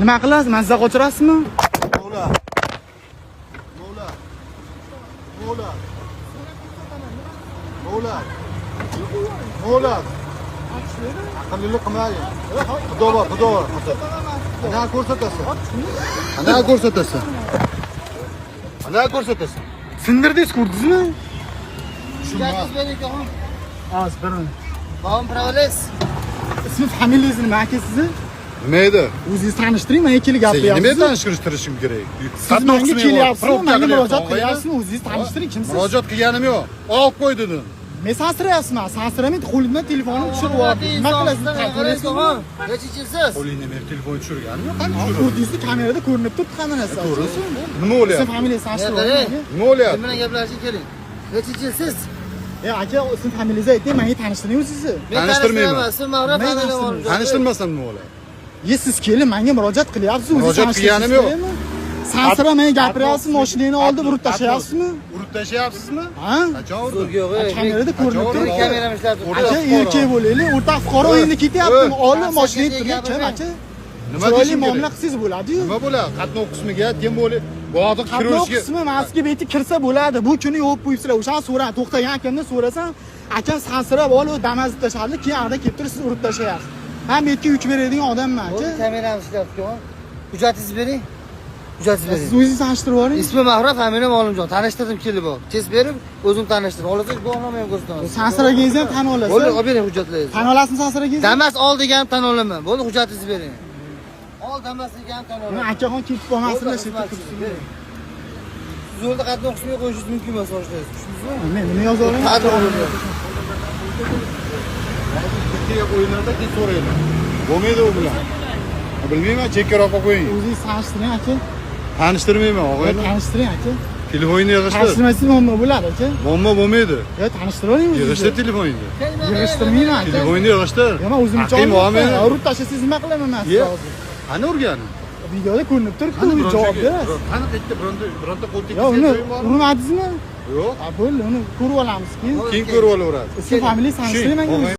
Nima qilasiz? Mazza qochirasizmi? Mo'la. Mo'la. Mo'la. Mo'la. Mo'la. Aqllilik qilmagin. Xudo bor, Xudo bor. Ana ko'rsatasan. Ana ko'rsatasan. Ana ko'rsatasan. Sindirdingiz, ko'rdingizmi? Hujjatingiz bering, akaxon. Hozir bir minut. Bog'im праволес. Ismi, familiyangiz nima, aka, sizni? Nima edi? O'zingiz tanishtiring, menga kelib Sen nima gapiryapsiz. tanishtirishim kerak? Siz menga kelyapsizmi? Menga murojaat qilyapsizmi? O'zingiz tanishtiring, kimsiz? Murojaat qilganim yo'q. Olib qo'y dedim. Men sansirayapsizmi? Sansiramaydi, qo'limdan telefonim tushirib yubordi. Nima qilasiz? Qaytarasizmi? Nechinchisiz? Qo'lingni ber, telefon tushirganim yo'q. Qani tushirdim? Ko'rdingizmi, kamerada ko'rinib turibdi hamma narsa. Ko'rinsin. Nima Ism, bo'lyapti? familiyangizni tanishtirib Ne yuboring menga. Nima bo'lyapti? Kim bilan gaplashing, keling. Nechinchisiz? E, aka, ism, familiyangizni ayting, menga tanishtiring o'zingizni. Men Tanishtirmayman. tanishtiraman. Ismim Mavra, Men familiyam tanishtirmayman. Olimjon. Tanishtirmasam nima bo'ladi? Ye, siz kelib menga murojaat qilyapsiz, o'zingiz Murojaat qilganim yo'q. Sansirab menga gapiryapsiz, mashinani oldi urib tashlayapsizmi? Urib tashlayapsizmi? Ha? Qachon urdim? Zo'r yo'q, ey. Kamerada ko'rinib Qachon turibdi. Kameram ishlab turibdi. Aka, erkak bo'laylik, o'rtaq fuqaro endi ketyaptimi? Olib mashinani turgan kim, aka? Nima Chiroyli deyishim muomala kerak? qilsangiz bo'ladi-yu. Nima bo'ladi? Qatnov qismiga, tем более bog'da Qatnov kirishga. qismi maskiga beti kirsa bo'ladi. Bu kuni yo'q qo'yibsizlar. O'shani so'rang, to'xtagan akamdan so'rasam, akam sansirab olib Damasni tashladi, keyin arada kelib turib siz urib tashlayapsiz. Men bu yerga yuk beradigan odamman, aka. Bo'ldi, kameram ishlab turibdi. Hujjatingizni bering. Hujjatingizni Siz bering. o'zingiz tanishtirib yuboring. Ismim Mavra, familiyam Olimjon. Tanishtirdim, kelib ol. Test berib, o'zim tanishtirdim. Olsangiz guvohnoma ham ko'rsataman. Sansiraganingizni ham tan olasiz. Bo'ldi, olib bering hujjatlaringizni. Tan olasizmi sansiragingizni? Damas ol deganim tan olaman. Bo'ldi, hujjatingizni bering. Ol Damas deganim tan Uni olaman. akaxon ketib qolmasinlar, Bo'ldi, shu yerda xizmatchi, tursin. bering. Siz yo'lda qatnov qismiga qo'yishingiz mumkin emas, boshlaysiz. Tushundingizmi? Men nima yoza olaman? Qatnov qismiga. Chekkaga qo'yinglarda, keyin so'rayman. Bo'lmaydi u bilan. Bilmayman, chekkaroqqa qo'ying. O'zingiz tanishtiring, aka. Tanishtirmayman, og'ayni. Tanishtiring, aka. Telefoningni yig'ishtir. Tanishtirmasangiz muammo bo'ladi, aka. Muammo bo'lmaydi. Yo, tanishtirib oling Yig'ishtir o'zingizni. telefoningni. Yig'ishtirmayman, aka. Telefoningni yig'ishtir. Yo, men o'zim Haqqing bormi? Urib tashlasangiz nima qilaman men Ye. sizga hozir? Qani urgani? Videoda ko'rinib turibdi, Qani u bironta javob berasiz. Qani qayerda bironta qo'l Yo, tekkizgan uni joyim bormi? urmadingizmi? Yo'q. Ha, bo'ldi, uni ko'rib olamiz keyin. Keyin ko'rib olaverasiz. Ism, familiyangizni tanishtiring menga. Og'ayni.